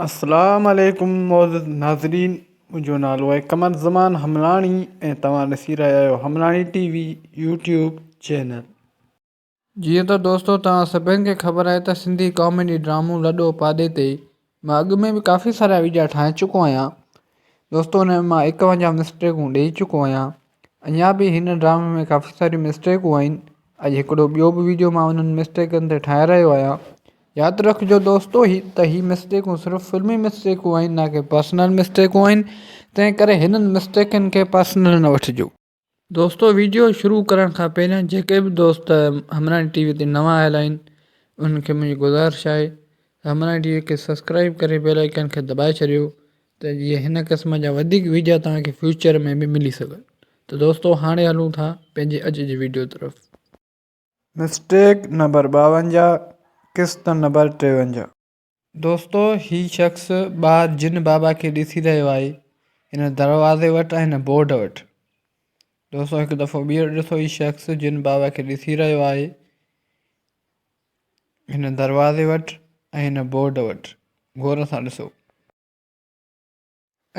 اسلام عليڪم معزز ناظرين منهنجو نالو آهي قمر زمان حملاڻي ۽ توهان ڏسي رهيا آهيو حملاڻي ٽي وي يوٽيوب چينل. جيئن ته دوستو توهان سڀن کي خبر آهي ته سنڌي ڪاميڊي ڊرامو لڏو پاڏي تي مان اڳ ۾ به ڪافي سارا ويڊيا ٺاهي چڪو آهيان دوستو ان ۾ مان 51 مسٽيڪون ڏئي چڪو آهيان اڃا به هن ڊرامي ۾ ڪافي ساريون مسٽيڪون آهن اڄ هڪڙو ٻيو به ويڊيو مان انهن مسٽيڪن تي ٺاهي رهيو آهيان ياد رکجو دوستو هي ته هي مسٽيڪون صرف فلمي مسٽيڪون آهن نه ڪي پرسنل مسٽيڪون آهن تنهن ڪري هنن مسٽيڪن کي پرسنل نه وٺجو. دوستو ويڊيو شروع ڪرڻ کان پهريان جيڪي به دوست همراڻي ٽي وي تي نوان آيل آهن انهن کي منهنجي گذارش آهي ته همراڻي ٽي وي کي سبسڪرائب ڪري بيل آئيڪن کي دٻائي ڇڏيو ته جيئن هن قسم جا وڌيڪ ويڊيا توهان کي فيوچر ۾ به ملي سگهن ته دوستو هاڻي هلون ٿا پنهنجي اڄ جي ويڊيو طرف. مسٽيڪ نمبر 52 قسط نمبر 53. دوستو هي شخص ٻاهر جن بابا کي ڏسي رهيو آهي هن دروازي وٽ ۽ هن بورڊ وٽ دوستو هڪ دفعو ٻيهر ڏسو هي شخص جن بابا کي ڏسي رهيو آهي هن دروازي وٽ ۽ هن بورڊ وٽ غور سان ڏسو.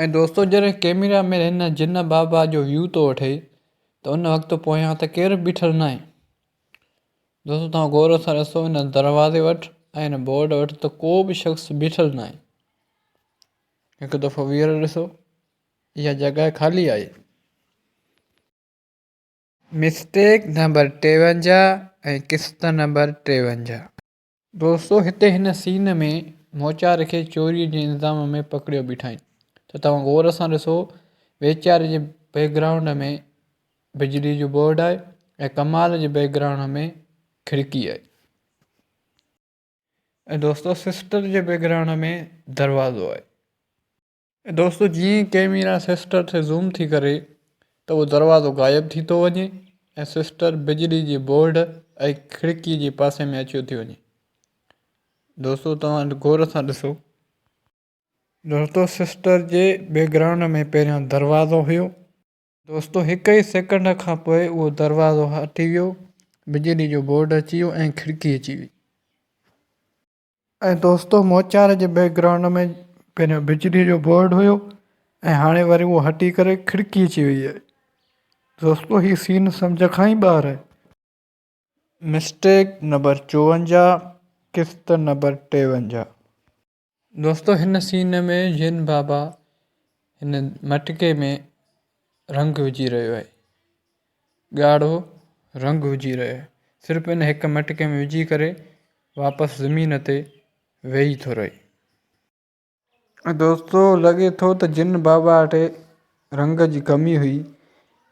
۽ دوستو جڏهن ڪيميرا مين هن جن بابا جو ويو ٿو وٺي ته ان وقت پويان ته ڪير به بيٺل ناهي. دوستو توهان غور سان ڏسو ان دروازي وٽ ۽ ان بورڊ وٽ ته ڪو به شخص بيٺل ناهي. هڪ دفعو ٻيهر ڏسو اها جڳهه خالي آهي. مسٽيڪ نمبر 53 ۽ قسط نمبر 53. دوستو هتي هن سين ۾ موچار کي چوري جي الزام ۾ پڪڙيو بيٺا آهن ته توهان غور سان ڏسو ويچار جي بيڪ گرائونڊ ۾ بجلي جو بورڊ آهي ۽ ڪمال جي بيڪ گرائونڊ ۾ کڙڪي آهي ۽ دوستو سسٽر جي بيڪ گرائونڊ ۾ دروازو آهي. دوستو جيئن ئي ڪئميرا سسٽر تي زوم ٿي ڪري ته اهو دروازو غائب ٿي ٿو وڃي ۽ سسٽر بجلي جي بورڊ ۽ کڙڪي جي پاسي ۾ اچيو ٿي وڃي. دوستو توهان غور سان ڏسو. دوستو سسٽر جي بيڪ گرائونڊ ۾ پهريان دروازو هيو. دوستو هڪ ئي سيڪنڊ کان پوء اهو دروازو هٽي ويو، بجلي جو بورڊ اچي ويو ۽ کڙڪي اچي وئي. ۽ دوستو موچار جي بيڪ گرائونڊ ۾ پهريان بجلي جو بورڊ هيو ۽ هاڻي وري اهو هٽي ڪري کڙڪي اچي وئي آهي دوستو هي سين سمجهه کان ئي ٻاهر آهي. مسٽيڪ نمبر 54 قسط نمبر 53. دوستو هن سين ۾ جن بابا هن مٽڪي ۾ رنگ وجهي رهيو آهي ڳاڙهو رنگ وجهي رهيو آهي صرف ان هڪ مٽڪي ۾ وجهي ڪري واپس زمين تي ويهي ٿو رهي. ۽ دوستو لڳي ٿو ته جن بابا وٽ رنگ جي ڪمي هئي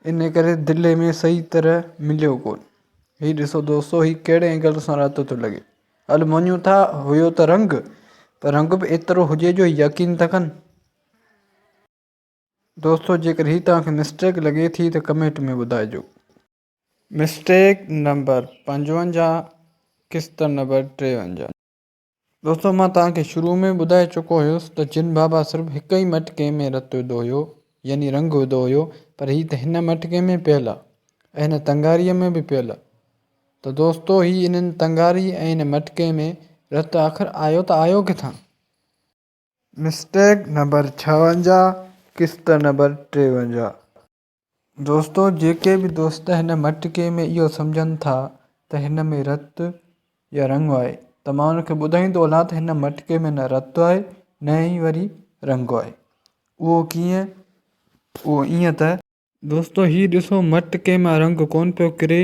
ان ڪري دلي ۾ صحيح طرح مليو ڪون. هي ڏسو دوستو هي ڪهڙي اينگل سان رات ٿو لڳي. هل مڃون ٿا هيو ته رنگ پر رنگ به ايترو هجي جو يقين ته ڪن. دوستو جيڪر هي توهان کي مسٽيڪ لڳي ٿي ته ڪمينٽ ۾ ٻڌائجو. مسٽيڪ نمبر 55 قسط نمبر 53. دوستو مان توهان کي شروع ۾ ٻڌائي چڪو هيس ته جن بابا صرف هڪ ئي مٽڪي ۾ رت وڌو هيو يعني رنگ وڌو هيو پر هي ته هن مٽڪي ۾ پيل آ ۽ هن تنگاري ۾ به پيل آ ته دوستو هي انهن تنگاري ۽ هن مٽڪي ۾ رت آخر آيو ته آيو ڪٿان؟ مسٽيڪ نمبر 56 قسط نمبر 53. دوستو جيڪي به دوست هن مٽڪي ۾ اهو سمجهن ٿا ته هن ۾ رت يا رنگ آهي ته مان انهن کي ٻڌائيندو هلان ته هن مٽڪي ۾ نه رت آهي نه ئي وري رنگ آهي اهو ڪيئن اهو ائين ته. دوستو هي ڏسو مٽڪي مان رنگ ڪونه پيو ڪري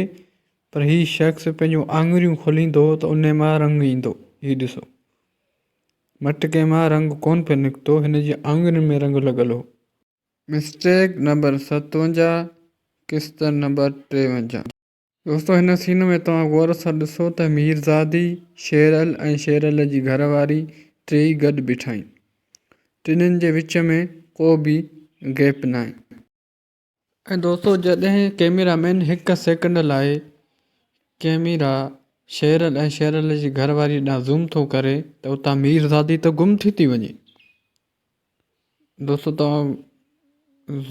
پر هي شخص پنهنجون آڱريون کوليندو ته ان مان رنگ ايندو هي ڏسو مٽڪي مان رنگ ڪونه پيو نڪتو هن جي آڱرين ۾ رنگ لڳل هو. مسٽيڪ نمبر 57 قسط نمبر 53. دوستو هن سين ۾ توهان غور سان ڏسو ته ميرزادي، شيرل ۽ شيرل جي گهر واري ٽيئي گڏ بيٺا آهن. ٽنهين جي وچ ۾ ڪو به گيپ ناهي. ۽ دوستو جڏهن ڪيميرا مين هڪ سيڪنڊ لاء ڪيميرا شيرل ۽ شيرل جي گهر واري ڏانهن زوم ٿو ڪري ته اتان ميرزادي ته گم ٿي ٿي وڃي. دوستو توهان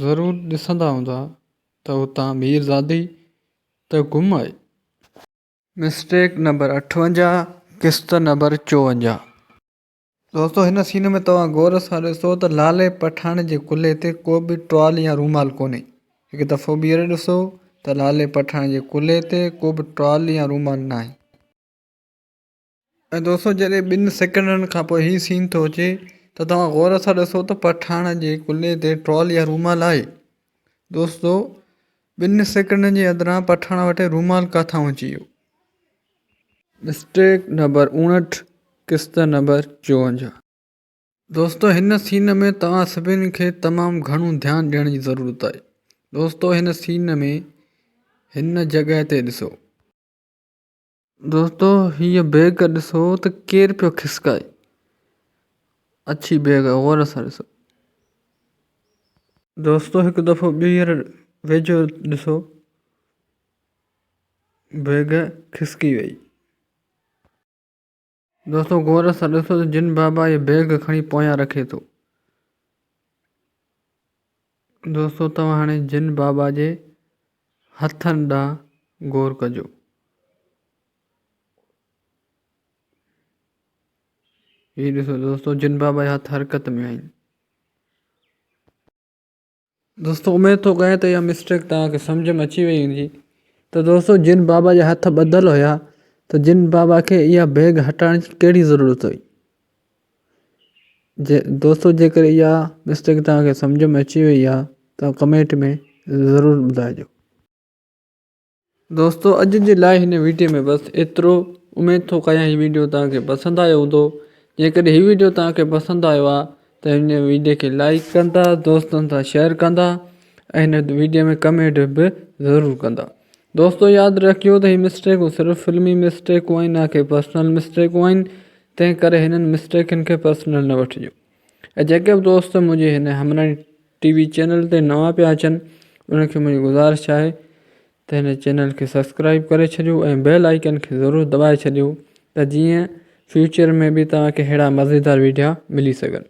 ضرور ڏسندا هوندا ته اتان ميرزادي ته گم آهي. مسٽيڪ نمبر 58 قسط نمبر 54. دوستو هن سين ۾ توهان غور سان ڏسو ته لالي پٺاڻ جي ڪلهي تي ڪو به ٽوال يا رومال ڪونهي. هڪ دفعو ٻيهر ڏسو ته لالي پٺاڻ جي ڪلهي تي ڪو به ٽوال يا رومال ناهي. ۽ دوستو جڏهن ٻن سيڪنڊن کان پوء هي سين ٿو اچي ته توهان غور سان ڏسو ته پٺاڻ جي ڪلهي تي ٽوال يا رومال آهي. دوستو ٻن سيڪنڊن جي اندران پٺاڻ وٽ رومال ڪاٿان اچي ويو. مسٽيڪ نمبر 59 قسط نمبر 54. دوستو هن سين ۾ توهان سڀني کي تمام گهڻو ڌيان ڏيڻ جي ضرورت آهي دوستو هن سين ۾ هن جڳهه تي ڏسو. دوستو هيء بيگ ڏسو ته ڪير پيو کسڪائي اڇي بيگ غور سان ڏسو. دوستو هڪ دفعو ٻيهر ويجهو ڏسو. بيگ کسڪي وئي. دوستو غور سان ڏسو ته جن بابا اهي بيگ کڻي پويان رکي ٿو. دوستو توهان هاڻي جن بابا جي هٿن ڏانهن غور ڪجو. هي ڏسو دوستو جن بابا جا هٿ حرڪت ۾ آهن. دوستو اميد ٿو ڪيان ته اها مسٽيڪ توهان کي سمجهه ۾ اچي وئي هوندي ته دوستو جن بابا جا هٿ ٻڌل هيا ته جن بابا کي اها بيگ هٽائڻ جي ڪهڙي ضرورت هئي جي دوستو جيڪر اها مسٽيڪ توهان کي سمجهه ۾ اچي وئي آهي ته ڪمينٽ ۾ ضرور ٻڌائجو. دوستو اڄ جي لاء هن ويڊيو ۾ بس ايترو اميد ٿو ڪيان هي ويڊيو توهان کي پسند آيو هوندو جيڪڏهن هي ويڊيو توهان کي پسند آيو آهي ته هن ويڊيو کي لائڪ ڪندا دوستن سان شيئر ڪندا ۽ هن ويڊيو ۾ ڪمينٽ به ضرور ڪندا دوستو ياد رکجو ته هي مسٽيڪون صرف فلمي مسٽيڪون آهن نه ڪي پرسنل مسٽيڪون آهن تنهن ڪري هنن مسٽيڪن کي پرسنل نه وٺجو ۽ جيڪي به دوست منهنجي هن همراڻي ٽي وي چينل تي نوان پيا اچن انهن کي منهنجي گذارش آهي ته هن چينل کي سبسڪرائب ڪري ڇڏيو ۽ بيل آئيڪن کي ضرور دٻائي ڇڏيو ته جيئن فيوچر ۾ به توهان کي اهڙا مزيدار ويڊيا ملي سگهن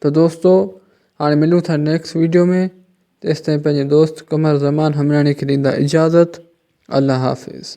ته دوستو هاڻي ملون ٿا نيڪسٽ ويڊيو ۾ تيستائين پنهنجي دوست قمر زمان همراڻي کي ڏيندا اجازت الله حافظ.